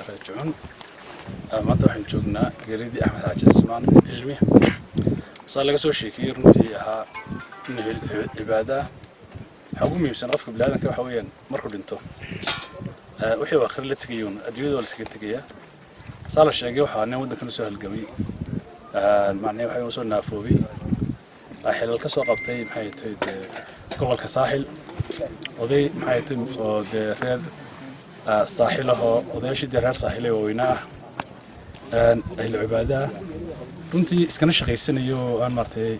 Raajicuun. Maanta waxaan joognaa geeridii Axmed Xaaji Cismaan Cilmi. Saa laga soo sheekeeyey, runtii ahaa nin cibaado ah. Waxaa ugu muhiimsan qofka biniaadanka waxa weeyaan markuu dhinto wixii uu akhri la tegayuun, adduunyada waa la iskaga tegayaa. Saa la sheegay, waxaa nin waddankan usoo halgamay, macnaheed waxa usoo naafoobay, xilal ka soo qabtay, maxay tahay, dee gobolka Saaxil, oday, maxay tahay, oo dee reer Saaxil ahoo odayaashii dee reer Saaxil ee waaweynaa ah, ahlu cibaado ah, runtii iskana shaqaysanayo oo aan maaragtay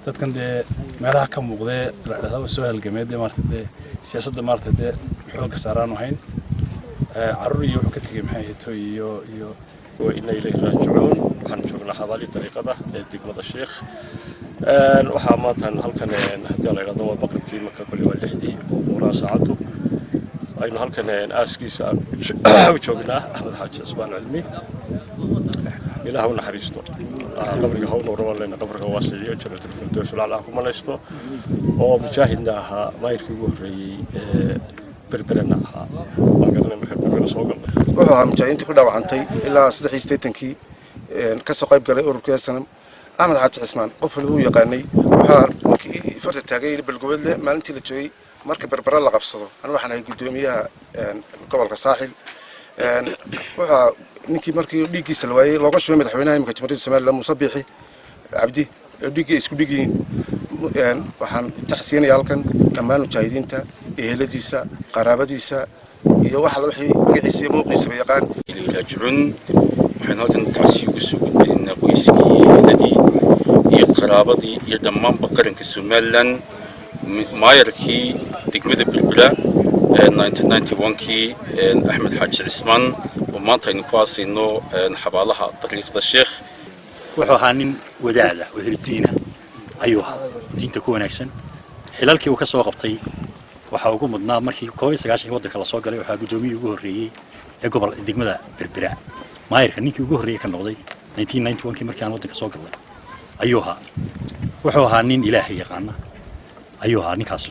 dadkan dee meelaha ka muuqdee la dhahdo soo halgamee, dee maaragtay dee siyaasadda maaragtay dee xoogga saaraan ahayn. Carruur iyo wuxuu ka tegey, maxay ahayto, iyo Wa inna ilayhi raajicuun. Waxaan joognaa xabaali dariiqada ee degmada Sheekh. Waxaa maanta halkan, haddii la idhahdo, waa maqribkii marka kole waa 6dii oo quuraa saacaddu, aynu halkan aaskiisa aan u joognaa Axmed Xaaji Cismaan Cilmi. Ilaah u naxariisto, qabriga ha u nuuro waan leenahay, qabriga waasiciyo, Janatulfirdows lacla ku malaysto, oo mujaahidna ahaa, maayirkii ugu horreeyey ee Berberena ahaa. Waan garanay markaan Berbere soo galnay. Wuxuu ahaa mujaahidiintii ku dhaawacantay ilaa 83-kii, kasoo qayb galay ururka SNM. Axmed Xaaji Cismaan qof waliba uu yaqaanay. Wuxuu ninkii farta taagay Balgobadle maalintii la joogay marka Berbera la qabsado. Anu waxaan ahay guddoomiyaha gobolka Saaxil. Wuxuu ninkii markii dhiiggiisa la waayey looga shubay madaxweynaha imika Jamhuuriyadda Somaliland, Muuse Biixi Cabdi, dhiiggii isku dhig yihiin. Waxaan taxsiinaya halkan dhammaan mujaahidiinta, eheladiisa, qaraabadiisa iyo waxa wixii magaciisa iyo muuqiisaba yaqaan. Raajicuun. Waxaynu halkan tacsiyo uga soo gudbinaynaa qoyskii iyo eheladii iyo qaraabadii iyo dhammaanba qaranka Somaliland maayarkii degmada Berbera 1991kii, Axmed Xaaji Cismaan, oo maanta aynu ku aasayno xabaalaha dariiqda Sheekh. Wuxuu ahaa nin wadaada oo ehludiina ayuu ahaa, diinta ku wanaagsan. Xilalkii uu ka soo qabtay waxaa ugu mudnaa markii 91-kii waddanka lasoo galay, waxaa guddoomiyihii ugu horreeyey ee gobol degmada Berbera, maayarka ninkii ugu horreeyey ka noqday 1991kii markii aan waddanka soo galnay ayuu ahaa. Wuxuu ahaa nin Ilaahay yaqaana ayuu ahaa ninkaas.